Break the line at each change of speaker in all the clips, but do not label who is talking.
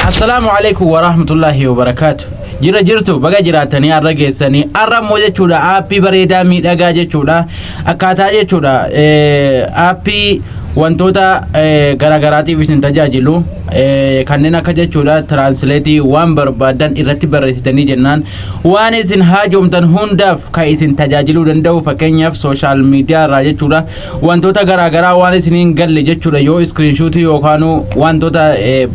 Assalaamu alaikum warahmatullahi wabarakaatu. Jira jirtu baga jiraatanii har'a geessanii har'a immoo jechuudha aappii bareedaa miidhagaa jechuudha akkaataa jechuudha aappii wantoota garaagaraatiif isin tajaajilu kanneen akka jechuudha tiraansileetii waan barbaadan irratti barreessitanii jennaan waan isin haajomtan hundaaf kan isin tajaajiluu danda'u fakkeenyaaf sooshaal miidiyaa irraa jechuudha wantoota garaa garaa waan isin hin galle jechuudha yoo iskiriinshuutii yookaan wantoota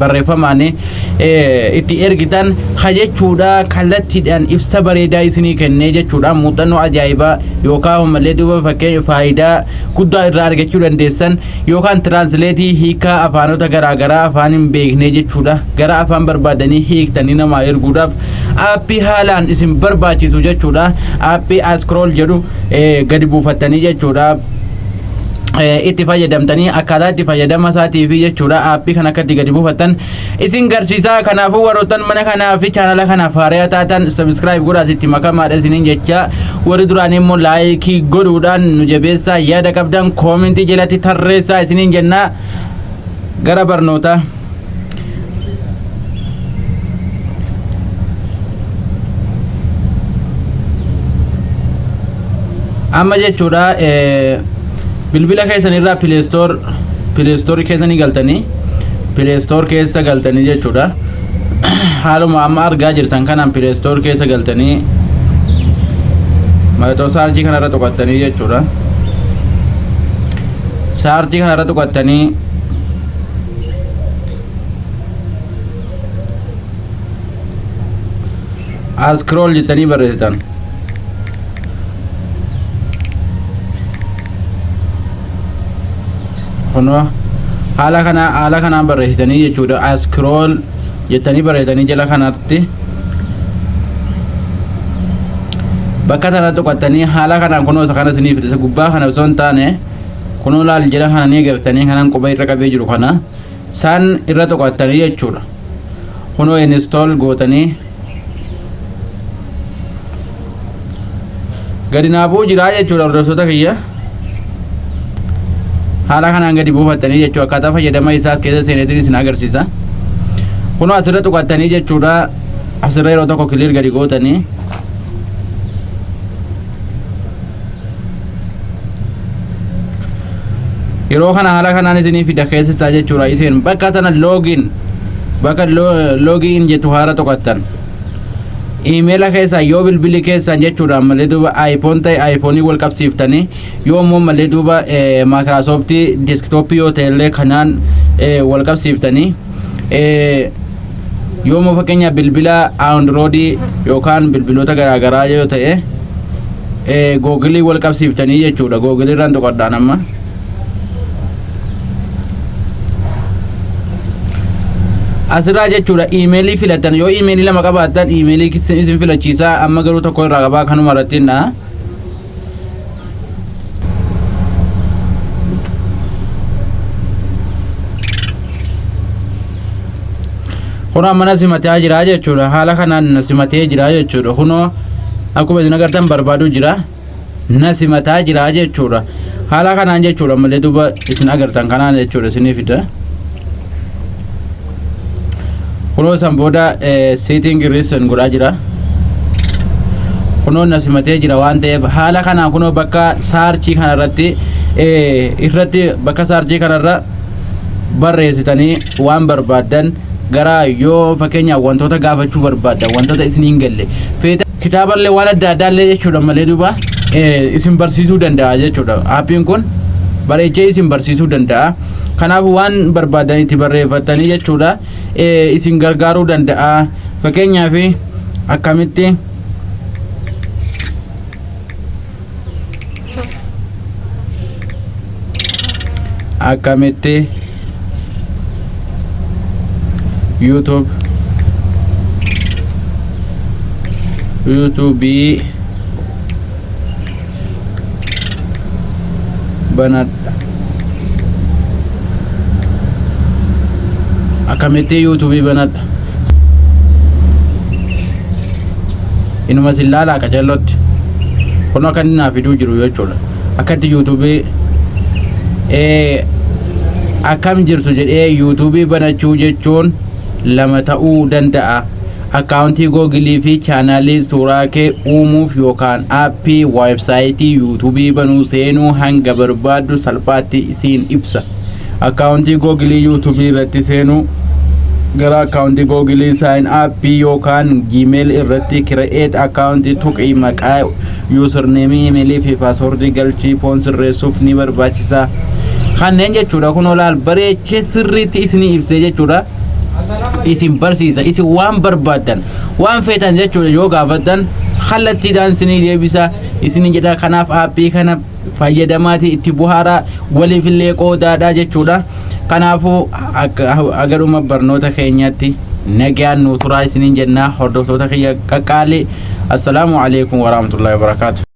barreeffamaan itti ergitan ka jechuudha kallattiidhaan ibsa bareedaa isinii kennee jechuudha muuxannoo ajaa'ibaa yookaan malee duuba fakkeenya faayidaa guddaa irraa argachuu dandeessan yookaan tiraansileetii hiikaa afaanota garaa garaa afaan hin beeknee jechuudha gara afaan barbaadanii hiiktanii namaa erguudhaaf aappii haalaan isin barbaachisu jechuudha aappii askrool jedhu gadi buufattanii jechuudha itti fayyadamtanii akkaataa itti fayyadama isaatii fi jechuudha aappii kan akka itti gadi buufattan isin garsiisaa. Kanaafuu warroottan mana kanaa fi chaanala kanaaf haaraa taatan sabiskiraayib godhaati itti makamaadha isiniin jecha, warri duraanii immoo laayikii godhuudhaan nu jabeessaa, yaada qabdan koomentii jalatti tarreessaa isiniin jennaa. Gara barnootaa. Amma jechuudha bilbila keessan irraa pileestoor keessanii galtanii, pileestoor keessa galtanii jechuudha. Haaluma amma argaa jirtan kanaan pileestoor keessa galtanii mallattoo saarchii kanarra tuqattanii jechuudha. Saarchii kanarra tuqattanii askrool jettanii barreessitan. Kunoo haala kana haala kanaan barreessitanii jechuudha. Askrool jettanii barreessitanii jala kanatti bakka tana tuqattanii haala kanaan kunoo isa kana isiniif isa gubbaa kana osoo hin taane kunoo laal jala kana ni agartanii kanan quba irra qabee jiru kana san irra tuqattanii jechuudha. Kunoo install gootanii gadi naabuu jira jechuudha. Hordoftoota kiyya, haala kanaan gadi buufattanii jechuudha. Akkaataa fayyadama isaas keessa seeneetiin isin agarsiisa. Kunoo asirra tuqattanii jechuudha. Asirra yeroo tokko kiliir gadi gootanii yeroo kana haala kanaan isinii fida keessa isaa jechuudha. Isin bakka tana login, bakka login jettu haala tuqattan. Iimeela keessaa yoo bilbilli keessaan jechuudha malee duuba iPhone ta'e iPhone wal qabsiiftanii, yoo immoo malee duuba Microsoft desktop yoo ta'e illee kanaan wal qabsiiftanii, yoo immoo fakkeenyaaf bilbila Android yookaan bilbiloota garaagaraa yoo ta'e Google wal qabsiiftanii jechuudha. Google irraan tuqadhaan amma. Asirraa jechuudha iimeelii filatan. Yoo iimeelii lama qabaattan iimeelii isin filachiisaa. Amma garuu tokko irraa qabaa, kanuma irratti hin dha'a. Kun amma na simatee jira jechuudha. Haala kanaan na simatee jira jechuudha. Kunoo akkuma isin agartan barbaaduu jira. Na simataa jira jechuudha. Haala kanaan jechuudha malee duuba isin agartan kanaan jechuudha isinii fida. Kunoo san booda setting recent godhaa jira. Kunoo na simatee jira waan ta'eef haala kanaan kunoo bakka saarchii kanarratti irratti bakka saarchii kanarra barreessitanii waan barbaaddan gara yoo fakkeenyaaf wantoota gaafachuu barbaaddan, wantoota isin hin galle feeta, kitaaballee waan adda addaallee jechuudha malee duuba isin barsiisuu danda'a jechuudha. Aappiin kun bareechee isin barsiisuu danda'a. Kanaaf waan barbaadan itti barreeffattanii jechuudha isin gargaaruu danda'a. Fakkeenyaaf akkamitti YouTube banadha, akkamitti YouTube banadha, inuma sin laalaa qacellotti kun akka inni naa fiduu jiru jechuudha. Akkatti YouTube akkam jirtu jedhee YouTube banachuu jechuun 2 ta'uu danda'a. Akkaawuntii Googilii fi chaanaalii suuraa kee uumuuf yookaan aappii weebsaayitii yuutuubii banuu seenuu hanga barbaaddu salphaatti isiin ibsa. Akkaawuntii Googilii yuutuubii irratti seenuu: gara akkaawuntii Googilii sign up yookaan Gmail irratti create account tuqii, maqaa, username, imeelii fi paaswordii galchii. Phone sirreessuuf ni barbaachisa. Kanneen jechuudha kun olaal bareechee sirriitti isinii ibsee jechuudha. Isin barsiisa, isin waan barbaaddan, waan feetan jechuudha yoo gaafattan kallattiidhaan isinii deebisa isinii jedha. Kanaaf aappii kana fayyadamaati itti buhaaraa, waliifillee qoodaadha jechuudha. Kanaafuu agaruma barnoota keenyatti nagaan nu turaa isiniin jennaa, hordoftoota kiyya qaqqaalii. Assalaamu alaikum warahmatullahi wabarakaatu.